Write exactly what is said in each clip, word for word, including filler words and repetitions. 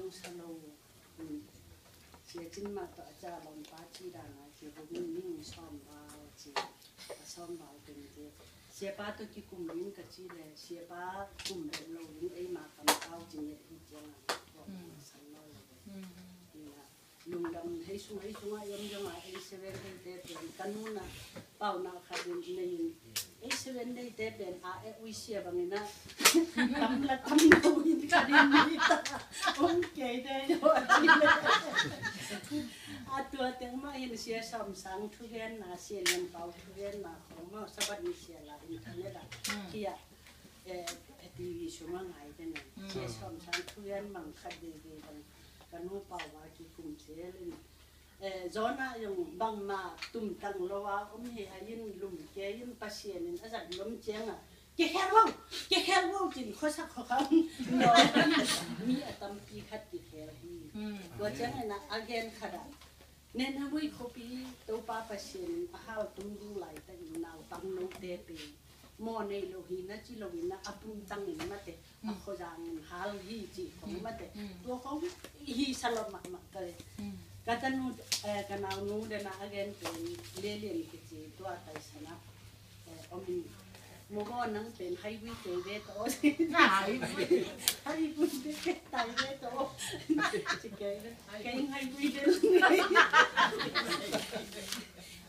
Sa lo, um, Sia Cin mah tawh a ca lawmpa ci dan a ci, hong ning sawm val ci, a sawm val teng ci. Siapa tawh kikum ding ka ci le, siapa kum bek lo ding, ei ma kam tau ci nge hi ciang a, kong san lo lo. Ina, lungdam hei sung hei sung a yom yom a, ei seven hei te pen, ka nu na, pau na kha ding nei in, ei seven Day te pen a e ui sia bangin a tam la tam lo in ka din ni ta. Om kei de yo a ci le. A tua teng mah in Sia Sawm Sang thugenna, Sia Lian Pau thugenna khong mah Sabbath ni sia la internet a kia, eh, T V sung a ngai de ne. Sia Sawm Sang thugen mang khat de de bang ka nu pau a kikum zel in. Eh, Jonah zong bangmah tumtang lo a om hi a, in lum kei in Pasian in a zat lom ciang a, kikhel vo, kikhel vo cin khuasak khuakham. Mi a tampi khat kikhel hi. Tua ciang in a gen khat a, Nineveh khuapi Topa Pasian in a hal tung ding laitak in naupang note pe maw nei lo hi na ci lo in a, a pumtang in mate, a khuazang in hal hi ci khong mate. Tua khong hi sa lo mahmah ka le. Ka tanu, eh, ka naunu den a a gen pen Lelian kici tua taisan a, eh, om in, mo bo nang pen hai gui kei ve to. Hai gui, hai gui te kei tai ve to. Ci kei ve. Kei hai gui te.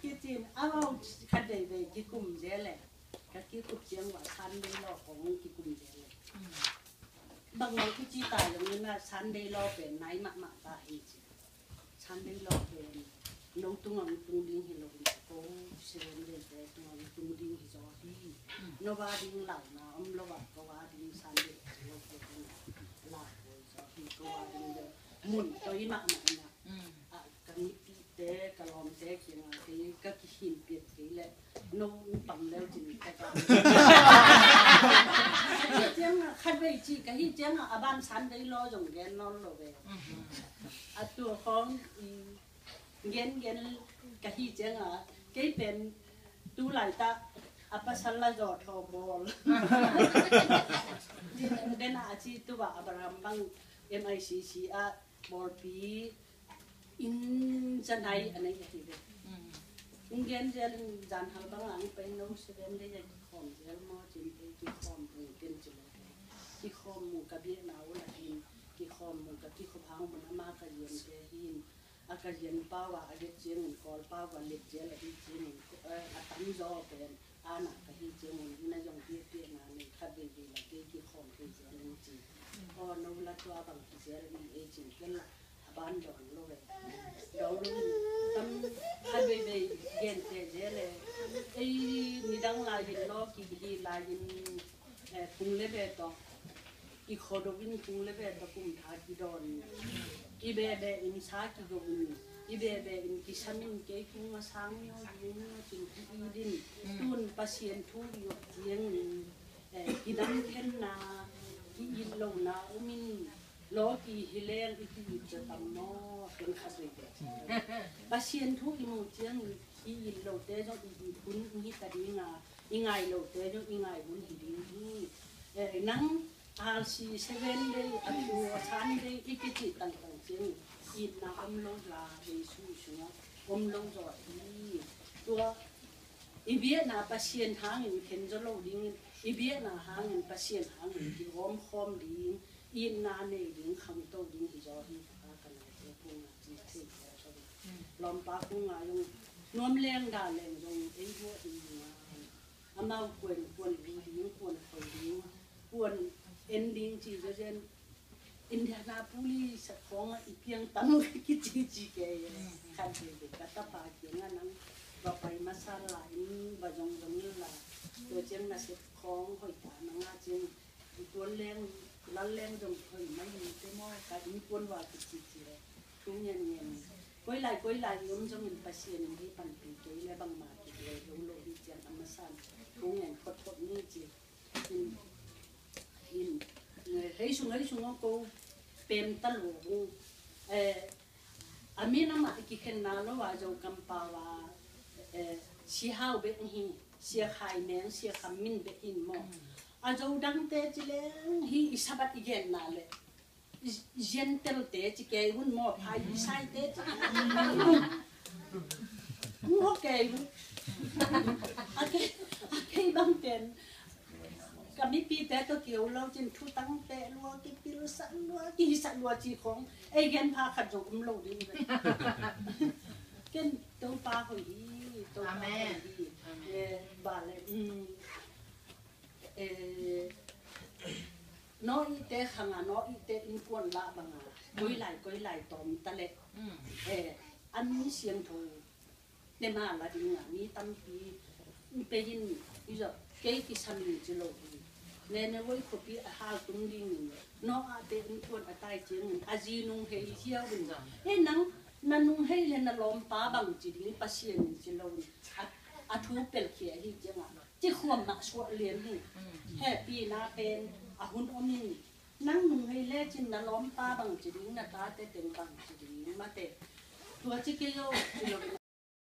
Kicin a mau khat vei vei kikum zel le. Ka kikup ciang ua Sunday law khong kikum zel le. Bang lo kici ta zong in a Sunday law pen nai mahmah ta hi ci. Sunday law pen no tungah tung ding hi lo in ko Seven Day te tungah tung ding hi zaw hi. No va ding launa om lo va ko va ding Sunday law pen launa hi zaw hi, ko va ding le mun toi mahmah in a. A, ka mipihte, ka lawmte kiangah kei ka kihinpiak kei leh no pang leu cin ka ka. Ka hih ciangah khat vei cih ka hih ciangah a ban Sunday law zong gen nawn lo ve. A tua khawng i gen gen ka hih ciangah kei pen tu laitak a pasal la zaw thaw bawl. Denah a ci tu bah Abraham bang M I C C ah bawlpi inn zanai a nei ahi ve. Ung gen zel in zan hal bang ang pai no Seven Day a kikhawm zel maw cin ei kikhawm ung ken ci lo. Kikhawm mu ka biakna uh la hin, kikhawm mu ka kikhop hang mun ama ka ziante hin, a ka zian pau a a let ciangin Kawl pau a let zel ahi ciangin, eh, a tam zaw pen Ana ka hi ciangin ina zong piakpiakna nei khat veivei la kei kikhawm thei zel in ci. Aw no la tua bang hi zel in ei cin ken la a ban dawng lo ve. Dawng lo in tam khat veivei gente zel e. Ei nidang lai in law kihih lai in, eh, phung le be tawh kikhodo in phung le be tawh kum tha kidawn. I bebe in sa kigo in, i bebe in kisam in kei kung a sang myo ding myo cin ki-it in. Tun Pasian thu i op ciangin, eh, kidam khenna, ki-it lona om in, law kihi leng i ki-it cia tam maw, ken khat vei ve. Pasian thu i mu ciangin, i it lote zong i it hun i hi ta ding a, i ngai lote zong i ngai hun hi ding hi. Eh, nang R C Seven Day a tua Sunday i kici tangtang ciangin itna om lo la, Jesu sungah om lo zaw hi. Tua i biakna Pasian hangin khen zaw lo dingin, i biakna hangin Pasian hangin kihawmkhawm ding, itna nei ding, khangto ding hi zaw hi. Ka ka naute kungah ci thei zaw zaw. Lawmpa kungah zong nuam leng da leng zong ei buah ding a, amau kuan kuan bu ding, kuan khoi ding, kuan en ding ci zaw zen. Indianapolis a khawngah i piang tam kici ci kei e. Khat vei vei ka tapa kiangah nang va pai masa la in va zong zong in la, tua ciang nasep khawng hoih ta nang a ciang i tuan leng lal leng zong hoih mai hi te maw, ka innkuan va kici ci le. Thu ngen ngen koi lai koi lai i om zongin Pasian in hei panpih kei le bangmah kibel lo lo hi ciang a masa in thu ngen khot khot ni ci. In, in, eh, hei sung, hei sung a ko pem ta lo ung. Eh, a min amah kikhenna lo a Zo kampau a, eh, Sia Hau bek hi, Sia Khai Meng, Sia Kham Min bek hi maw. A Zo dangte ci leng hi i Sabbath i genna le. Gentile te ci kei hun maw, Pharisee te ci. Mu kei hun. A kei, a kei bang pen. Ka mipite tawh kio lo cin thutang peh lua, kipilsak lua, kihisak lua ci khong. Ei gen pha khat zong um lo ding. Ken Topa hoih hi, Topa hoih hi. Amen. Eh, ba le, mm, eh, Noah te khanga, Noah te innkuan lah banga, koilai, koilai tawm ta le. Eh, a mi siangtho te ma la dinga, mi tampi, pe hin, i zong, kei kisam ni ci lo hi. Nineveh khuapi a haltum dingin, Noah te innkuan a tai ciangin, a zi nung hei hiau in. Eh, nang, na nung hei le na lawmpa bang ci ding, Pasian in ci lo in. A, a thu pelkhia hi cianga. Ci khuam mah suah lian hi. Hehpihna pen a hun om in. Nang nung hei lecin na lawmpa bang ci ding, na tate teng bang ci ding, mate. Tua ci kei lo, ci lo in